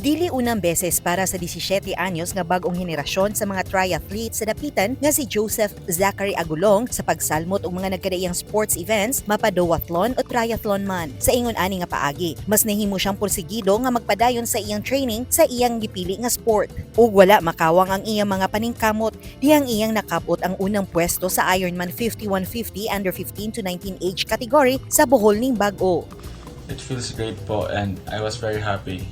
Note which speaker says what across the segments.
Speaker 1: Dili unang beses para sa 17 anyos nga bag-ong henerasyon sa mga triathletes sa Dapitan nga si Joseph Zachary Agulong sa pagsalmot og mga nagkadaiyang sports events, mapa-duathlon o triathlon man. Sa ingon ani nga paagi, mas nahimo siyang porsigido nga magpadayon sa iyang training sa iyang gipili nga sport. Ug wala makawang ang iyang mga paningkamot dihang iyang nakabot ang unang pwesto sa Ironman 5150 under 15 to 19 age category sa Bohol ning bag-o.
Speaker 2: It feels great po and I was very happy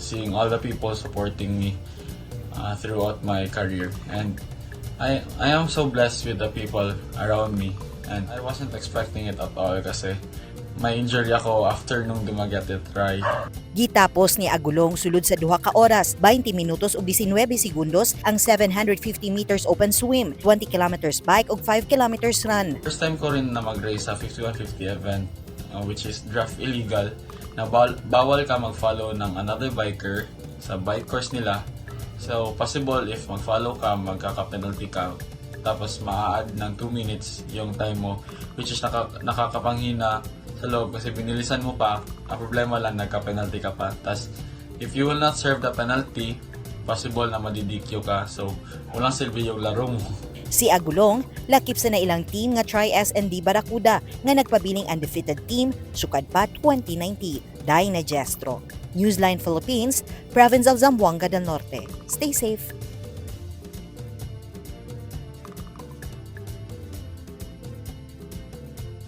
Speaker 2: seeing all the people supporting me throughout my career, and I am so blessed with the people around me, and I wasn't expecting it at all kasi may injury ako after nung Dumaguete Tri.
Speaker 1: Gitapos ni Agulong sulod sa 2 ka oras, 20 minutos ug 19 segundos ang 750 meters open swim, 20 kilometers bike ug 5 kilometers run.
Speaker 2: First time ko rin na mag-race sa 5150 event, which is draft illegal na bawal ka mag-follow ng another biker sa bike course nila. So possible if mag-follow ka, magkaka-penalty ka. Tapos maa-add ng 2 minutes yung time mo, which is nakakapanghina sa loob kasi binilisan mo pa. Ang problema lang, nagka-penalty ka pa. Tapos if you will not serve the penalty, possible na madi-DQ ka. So walang silbi yung laro mo.
Speaker 1: Si Agulong, lakip sa nailang team nga Tri SND Barracuda nga nagpabiling undefeated team sukad pa 2019. Dyna Jestro, Newsline Philippines, Province of Zamboanga del Norte. Stay safe.